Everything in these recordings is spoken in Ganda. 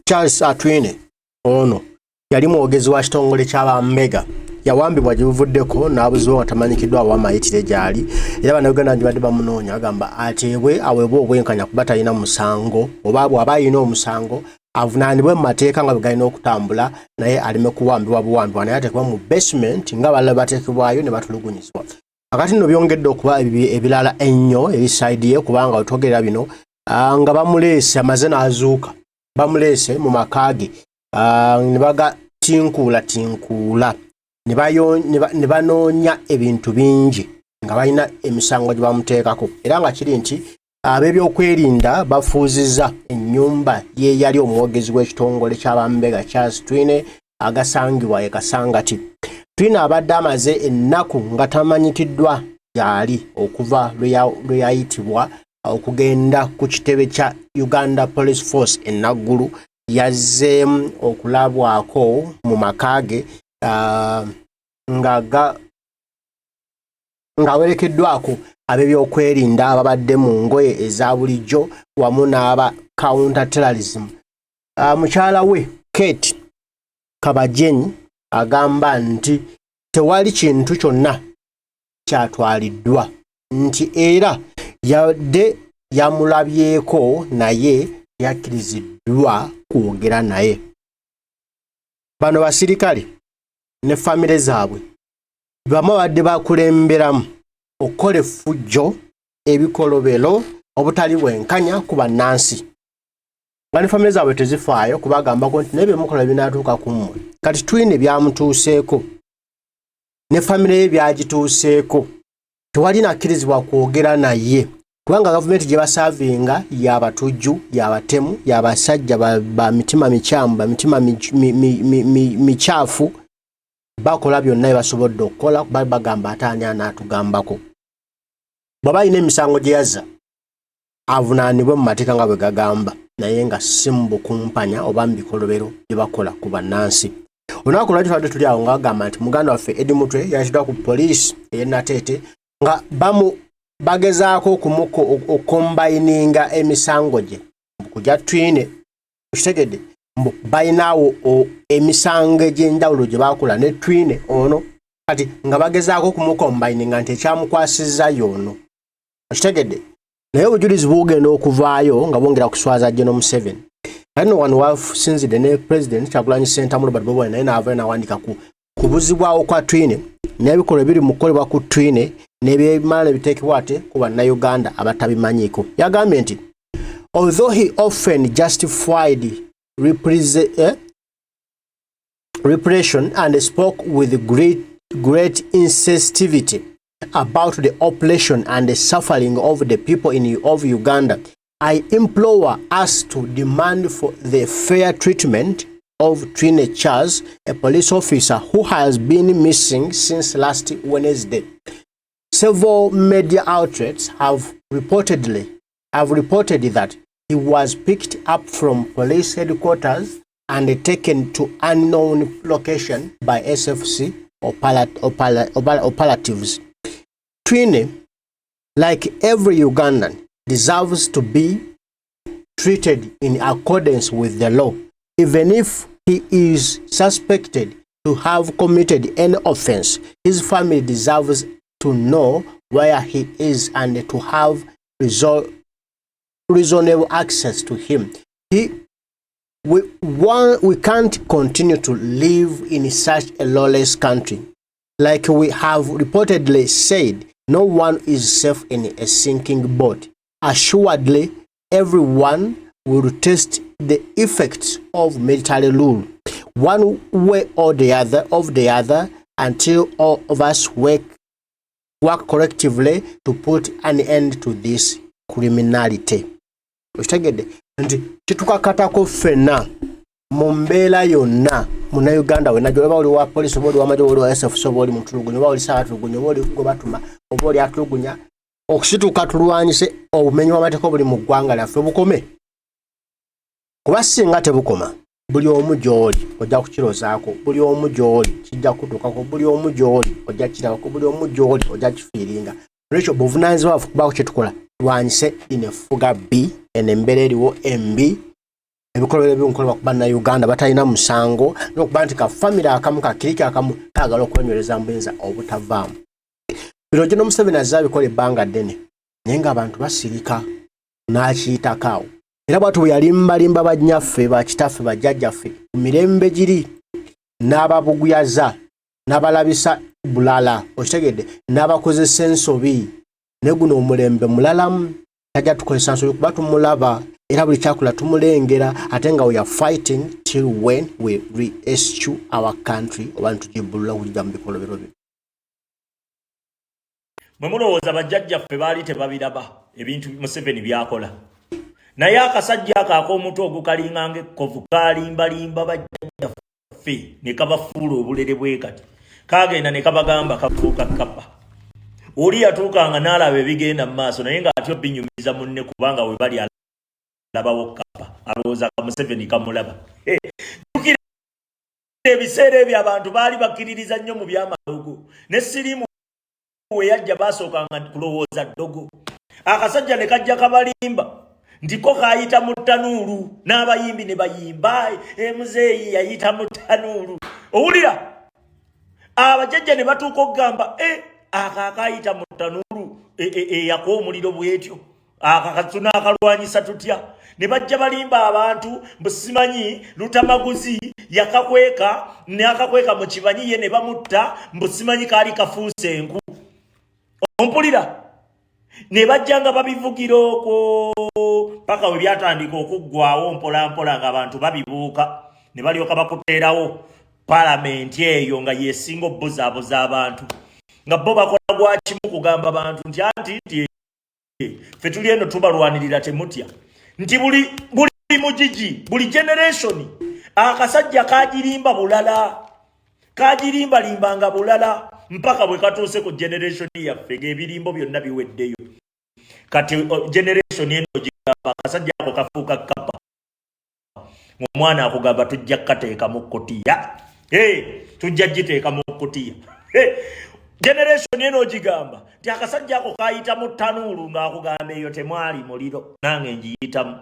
Charles Atwine ono yali mwogezi wa kitongole ky'abambega, yawambibwa gye buvuddeko n'abuzibwa nga tamanyikiddwa awo amayitire gy'ali, era Bannayuganda bangi badde bamunoonya, agamba ateebwe aweebwe obwenkanya kuba talina musango, oba bw'aba alina omusango avunaanibwe mu mateeka nga bwe galina okutambula, naye aleme kuwambibwa buwambibwa, naye ateekebwa mu basement nga balala bateekebwayo ne batulugunyizibwa. Akati nno byongedde okuba ebirala ennyo eri side ye, kubanga wetwogerera bino nga bamuleese amaze n'azuuka, bamuleese mu maka ge ne bagatinkuula tinkuula ne banoonya ebintu bingi nga balina emisango gye bamuteekako, era nga kiri nti ab'ebyokwerinda bafuuzizza ennyumba ye yali omwogezi w'ekitongole ky'abambega Charles Twine agasangibwa e Kasangati. Twine abadde amaze ennaku nga tamanyikiddwa gy'ali okuva lwe yayitibwa okugenda ku kitebe kya Uganda Police Force e Naggulu. Yazzeemu okulabwako mu maka ge nga ng'awerekeddwako ab'ebyokwerinda ababadde mu ngoye eza bulijjo wamu n'aba counter terrorism. Mukyala we Kate Kabajenyi agamba nti tewali kintu kyonna kyatwaliddwa, nti era yadde yamulabyeko naye yakkiriziddwa kwogera naye. Bano basirikale ne famire zaabwe bamu babadde bakulemberamu okukola effujjo, ebikolobero, obutali bwenkanya ku bannansi, nga ne famire zaabwe tezifaayo kubagambako nti naye byemukola binaatuuka ku mmwe. Kati Twine byamutuuseeko ne famire ye byagituuseeko, tewali nakkirizibwa kwogera naye, kubanga gavumenti gye basaavinga yabatujju, yabatemu, yabasajja ba mitima mikyamu, ba mitima mikyafu. Bakola byonna bye basobodde okukola kuba bagamba ate ani anaatugambako? Bw'aba alina emisango gye yazza, avunaanibwe mu mateeka nga bwe gagamba, naye nga si mu bukumpanya oba mu bikolobero bye bakola ku bannansi. Olunaku lwaki tubadde tuli awo nga bagamba nti muganda waffe Eddie Mutwe yayitiddwa ku poliisi ey'e Nateete nga bamu bagezaako okukombayininga emisango gye kujja Twine. Okitegedde? Mbu balinaawo emisango egy'enjawulo gye bakola ne Twine ono, kati nga bagezaako okumukombayininga nti ekyamukwasizza y'ono. Okitegedde? Naye obujulizi bugenda okuvaayo nga bwongera kuswaza General Museveni. Kati no wano wasinzidde ne President Kyagulanyi Ssentamu Robert Bobi Wine, naye n'avaayo n'awandika ku kubuzibwawo kwa Twine n'ebikolwa ebiri mu kukolebwa ku Twine n'ebyemala ne biteekebwa ate ku Bannayuganda abatabimanyiiko. Yagambye nti although he often justified repression and spoke with great, great insensitivity about the oppression and the suffering of the people of Uganda, I implore us to demand for the fair treatment of Twine Charles, a police officer who has been missing since last Wednesday. Several media outlets have reported that he was picked up from police headquarters and taken to unknown location by SFC operatives. Twine, like every Ugandan, deserves to be treated in accordance with the law, even if he is suspected to have committed any offense. His family deserves to know where he is and to have reasonable access to him. We can't continue to live in such a lawless country. Like we have reportedly said, no one is safe in a sinking boat. Assuredly, everyone will taste the effects of military rule, one way or the other, until all of us work collectively to put an end to this criminality. Okitegedde nti kitukakatako ffenna mu mbeera yonna, Munnayuganda wenna gyolaba, oli wa poliisi oba oli wamagye oba oli wa SFC oba oli mutulugunya oba oli saabatulugunya oba oli gwe batuma oba oli atulugunya, okusituka tulwanyise obumenyi bw'amateeka obuli mu ggwanga lyaffe bukome, kuba singa tebukoma, buli omu gy'oli ojja kukirozaako, buli omu gy'oli kijja kutuukako, buli omu gy'oli ojja kirabako, buli omu gy'oli ojja kifiiringa. Olwekyo buvunaanyizibwa bwaffe kubaako kye tukola, tulwanyise lino effuga bbi, eno embeera eriwo embi. Ebikolobero ebinkolebwa ku Bannayuganda batalina musango n'okuba nti ka famire akamu kakiriki akamu kaagala okwenywereza mu buyinza obutavaamu. Bino Gen Museveni azze abikola ebbanga ddene naye ng'abantu basirika n'akiyitako awo. Era bw'atyo bwe yalimbalimba bannyaffe, bakitaffe, bajjajjaffe ku mirembe giri n'ababuguyaza n'abalabisa bulala, okitegedde, n'abakozesa ensobi. Naye guno omulembe mulalamu, tajja tukozesa nsobi kuba tumulaba era buli kyakola tumulengera, ate nga we are fighting till when we rescue our country oba nitugibbulula okugijja mu bikolobero bino. Mwe mulowooza bajjajjaffe baali tebabiraba ebintu Museveni byakola, naye akasajja ako ak'omutwe ogukalinganga ekkovu kalimbalimba bajjajjaffe ne kabafuula obulere bwe kati. Kagenda ne kabagamba kafuuka kapa. Oli yatuukanga n'alaba ebigenda mu maaso naye ng'atyo binyumiza munne, kubanga we bali alabawo kapa, alowooza ka Museveni kamulaba. Jjukira ebiseera ebyo abantu baali bakkiririza nnyo mu byamalogo ne siriimu we yajja basookanga kulowooza ddogo. Akasajja ne kajja kabalimba nti ko kayita mu ttanuulu, n'abayimbi ne bayimba, emuzeeyi yayita mu ttanuulu. Owulira abajjajja ne batuuka okugamba, e ako akayita mu ttanuulu eyaka omuliro bwetyo, aka tunaakalwanyisa tutya? Ne bajja balimba abantu mbu simanyi Lutamaguzi yakakweka n'akakweka mu kibanyi ye ne bamutta, mbu simanyi kaali kafuuse enku. Ompulira? Ne bajja nga babivugira okwo paka we byatandika okuggwawo mpola mpola ng'abantu babibuuka, ne balyoka bakuteerawo palamenti eyo nga yesinga obuzaabuza abantu, nga bo bakola gwa kimu kugamba bantu nti anti nti ffe tuli eno tubalwanirira, temutya. Nti buli buli mugigi, buli generation akasajja kagirimba bulala, kagirimbalimba bulala mpaka bwe katuuse ku generation yaffe ng'ebirimbo byonna biweddeyo. Kati generation eno gigamba akasajja ako kafuuka kapa. Omwana akugamba tujja kukateeka mu kutiya, tujja giteeka mu kutiya. Generation eno ogigamba nti akasajja ako kayita mu ttanuulu, ng'akugamba eyo temwali muliro, nange ngiyitamu.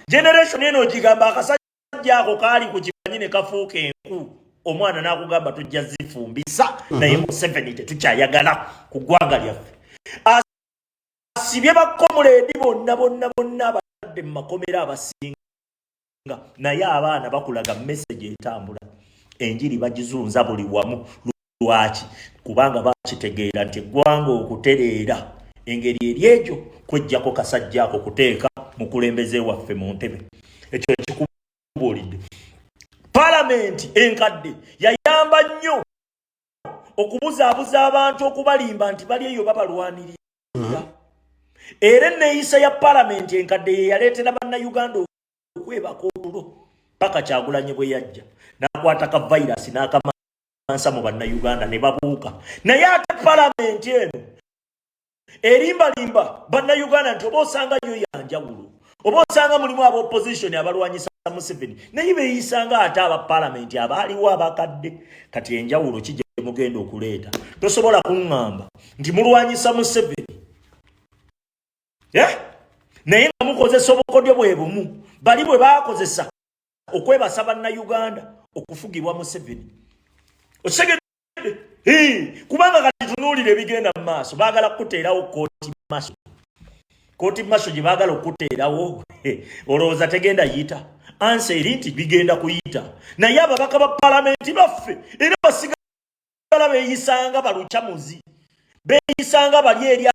Generation eno ogigamba akasajja ako kaali ku kibanyi ne kafuuka enku, omwana n'akugamba tujja zifumbisa, naye Museveni tetukyayagala ku ggwanga lyaffe. Asibye bakomuleedi bonna bonna bonna abadde mu makomera abasinga, naye abaana bakulaga message etambula, enjiri bagizunza buli wamu. Lwaki? Kubanga bakitegeera nti eggwanga okutereera engeri eri egyo kwejjako kasajja ako kuteeka mukulembeze waffe mu ntebe. Ekyo nkikubuulidde. Palamenti enkadde yayamba nnyo okubuzaabuza abantu, okubalimba nti bali eyo babalwanirira. Era enneeyisa ya palamenti enkadde ye yaleetera Bannayuganda okwebaka otulo paka Kyagulanyi bwe yajja n'akwata ka virus n'akamansa mu Bannayuganda ne babuuka. Naye ate palamenti eno erimbalimba Bannayuganda nti oba osanga yo yanjawulo, oba osanga mulimu aba opposition abalwanyisa Museveni, naye beeyisanga ate aba palamenti abaaliwo abakadde. Kati enjawulo ki gye mugenda okuleeta? Tosobola kuŋŋamba nti mulwanyisa Museveni, eh? Naye nga mukozesa obukodyo bwe bumu bali bwe baakozesa okwebasa Bannayuganda okufugibwa Museveni. Okitegedde? Kubanga kati tunuulira ebigenda mu maaso, baagala kukuteerawo kooti martial. Kooti martial gye baagala okukuteerawo, olowooza tegenda yita? Answer eri nti bigenda kuyita, naye ababaka ba palamenti baffe era basigala beeyisanga balukyamuzi, beeyisanga bali eri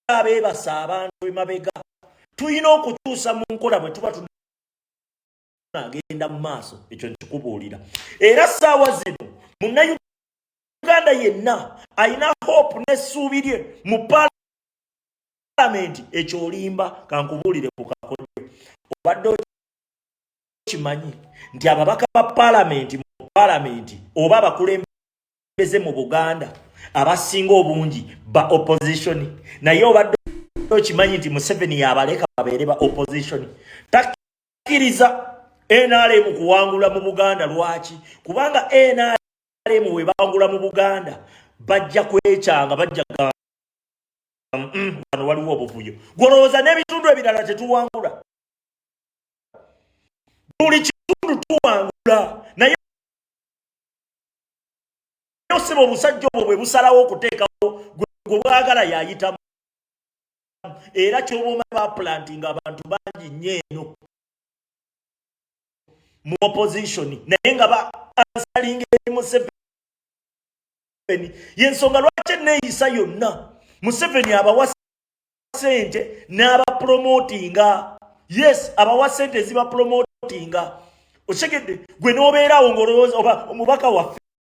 abeebasa abantu emabega. Tulina okukyusa mu nkola bwe tuba tunagenda mu maaso. Ekyo nkikubuulira. Era ssaawa zino Munnayuganda yenna alina hope n'essuubi lye mu palamenti, ekyo olimba. Kankubuulire ku kakodyo. Obadde okimanyi nti ababaka ba palamenti mu palamenti oba abakulembeze mu Buganda abasinga obungi ba opposition? Naye obadde okimanyi nti Museveni yabaleka babeere ba opposition, takkiriza NRM kuwangula mu Buganda? Lwaki? Kubanga NRM we bawangula mu Buganda bajja kwekyanga, bajja wano waliwo obuvuyo. Gwolowooza n'ebitundu ebirala tetuwangula? Buli kitundu tuwangula, naye oseba obusajja obwo bwe busalawo okuteekawo gwe bwagala yayitamu. Era kyoba omanyi, bapulantinga abantu bangi nnyo eno mu opposition, naye nga ba ansalinga eri Museveni. Yensonga lwaki eneeyisa yonna Museveni abawa sente n'abapromotinga. Yes, abawa sente ezibapromotinga. Otegedde? Gwe n'obeerawo ng'olowooza oba omubaka waffe.